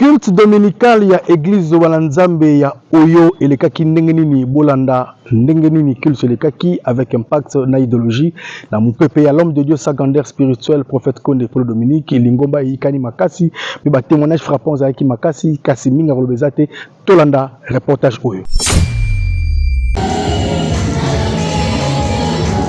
Culte dominical ya eglise Zoba na Nzambe ya Oyo elekaki ndenge nini? Bolanda ndenge nini culte elekaki avec impact na idéologie na mupepe ya l'homme de Dieu sa grandeur spirituelle prophète Konde Paul Dominique. Lingomba eyikani makasi pe ba témoignages frappants ezalaki makasi, kasi mingi ya koloba eza te. Tolanda reportage oyo.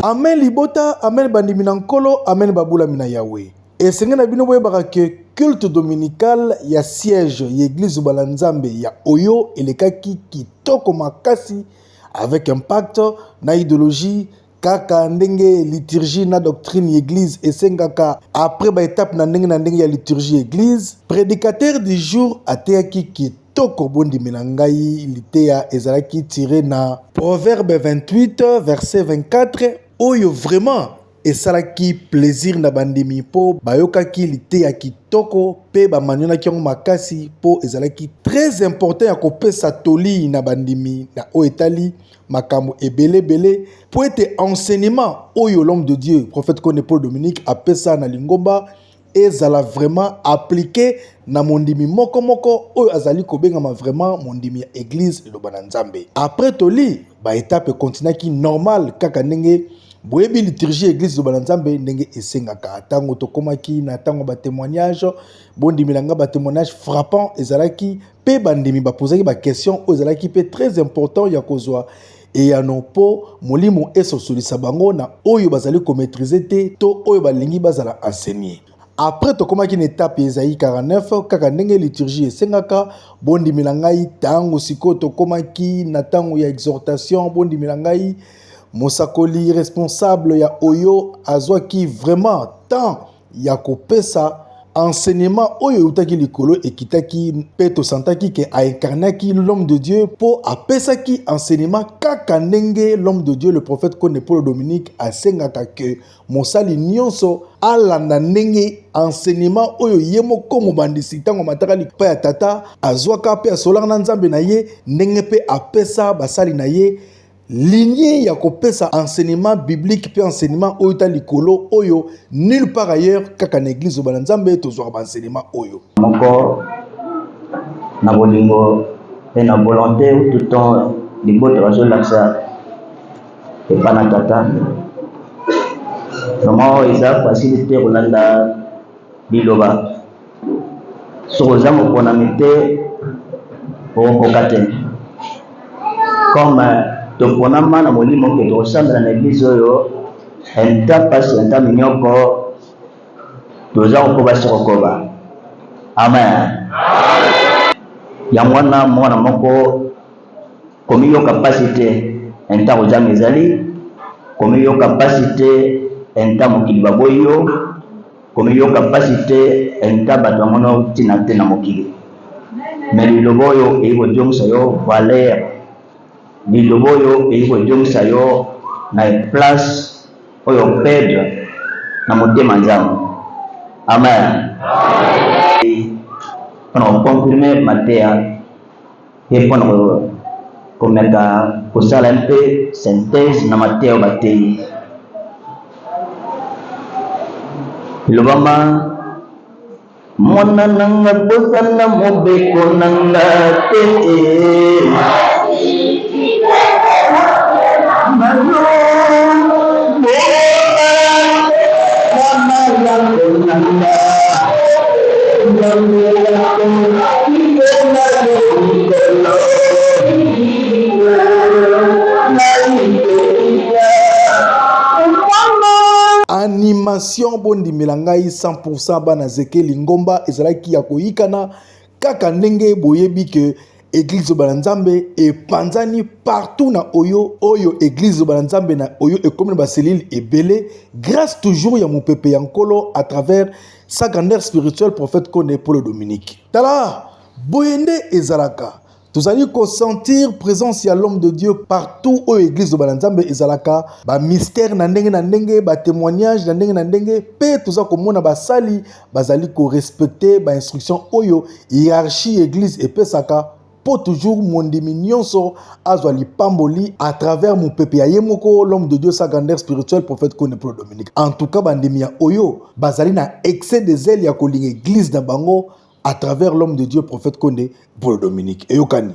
Amen libota, amen bandimi na Nkolo, amen babulami na Yahweh. Esengeli na bino boyebaka ke culte dominical ya siège ya eglise Bala Nzambe ya Oyo elekaki kitoko makasi avec impact na idéologie kaka ndenge liturgie na doctrine ya eglise esengaka. Après ba étape na ndenge na ndenge ya liturgie ya eglise, prédicateur du jour ateyaki kitoko. Bondimela ngai, liteya ezalaki tiré na Proverbe 28 verset 24 oyo vraiment esalaki plaisir na bandimi mpo bayokaki liteya kitoko mpe bamanyolaki yango makasi mpo ezalaki très important ya kopesa toli na bandimi na oyo etali makambo ebele ebele, mpo ete enseignement oyo l'homme de Dieu prophète Konde Paul Dominique apesa na lingomba ezala vraiment appliqué na mondimi moko moko oyo azali kobengama vraiment mondimi ya eglise Liloba na Nzambe. Après toli, ba étape ekontinaki normal kaka ndenge boyebi liturgie eglise Liloba na Nzambe ndenge esengaka. Ntango tokomaki na ntango ba témoignage, bondimela nga, ba témoignage frappant ezalaki mpe bandimi bapozaki ba question oyo ezalaki mpe très important ya kozwa eyano mpo molimo esosolisa bango na oyo bazali komaîtriser te to oyo balingi bazala enseigner. Après tokomaki na étape ya Esaïe 49 kaka ndenge liturgie esengaka. Bondimela ngai, ntango sikoyo tokomaki na ntango ya exhortation, bondimela ngai, mosakoli responsable ya Oyo azwaki vraiment temps ya kopesa enseignement oyo eutaki likolo ekitaki mpe tosantaki ke aincarnaki l'homme de Dieu mpo apesaki enseignement kaka ndenge l'homme de Dieu le prophète Konde Paul Dominique asengaka ke mosali nyonso alanda ndenge enseignement oyo ye moko mobandisi ntango amataka lipa ya tata azwaka mpe asolaka na Nzambe na ye, ndenge mpe apesa basali na ye lignée ya kopesa enseignement biblique mpe enseignement oyo ta likolo oyo nulle part ailleurs kaka na eglise Liloba na Nzambe tozwaka ba enseignement oyo. Moko na bolingo mpe na volonté tout temps libota bazolakisa epa na tata. Vraiment eza facile te kolanda liloba. Soki oza moponami te, okokoka te. Comme toponama na molimo ke tokosambela na eglise oyo, enta pasi enta minyoko, toza kokoba se kokoba. Amen. Yango wana mwana moko komiyoka pasi te enta kozanga ezali, komiyoka pasi te enta mokili baboyi yo, Komiyoka mpasi te enta bato bamono ntina te na mokili. Me liloba oyo eyi kozongisa yo valeur, liloba oyo eyi kozongisa yo na place oyo perdre na motema Nzambe. Amen. Mpona koconfirme mateya mpe mpona komeka kosala mpe synthèse na mateya oyo bateyi. Elobama mwana na nga bosana mobeko na nga te. Animation bondimela ngai 100% bana zeke lingomba ezalaki ya koyikana kaka ndenge boyebi ke eglise Liloba na Nzambe epanzani partout na oyo oyo eglise Liloba na Nzambe na oyo ekomi na baselile ebele grâce toujours ya mopepe ya Nkolo à travers sa grandeur spirituelle prophète Konde Paul Dominique. Tala boye nde ezalaka, tozali kosentir présence ya l'homme de Dieu partout oyo eglise Liloba na Nzambe ezalaka, ba mystère na ndenge na ndenge, ba témoignage na ndenge na ndenge, pe toza komona basali bazali ko respecter ba instruction oyo hiérarchie ya eglise epesaka po toujours mondimi nyonso azwa lipamboli à travers mopepe ya ye moko l'homme de Dieu sa grandeur spirituelle prophète Konde Paul Dominique. En tout cas bandimi ya oyo bazali na excès de zèle ya kolinga eglise na bango. À travers l'homme de Dieu, prophète Konde Paul Dominique. Eyokani.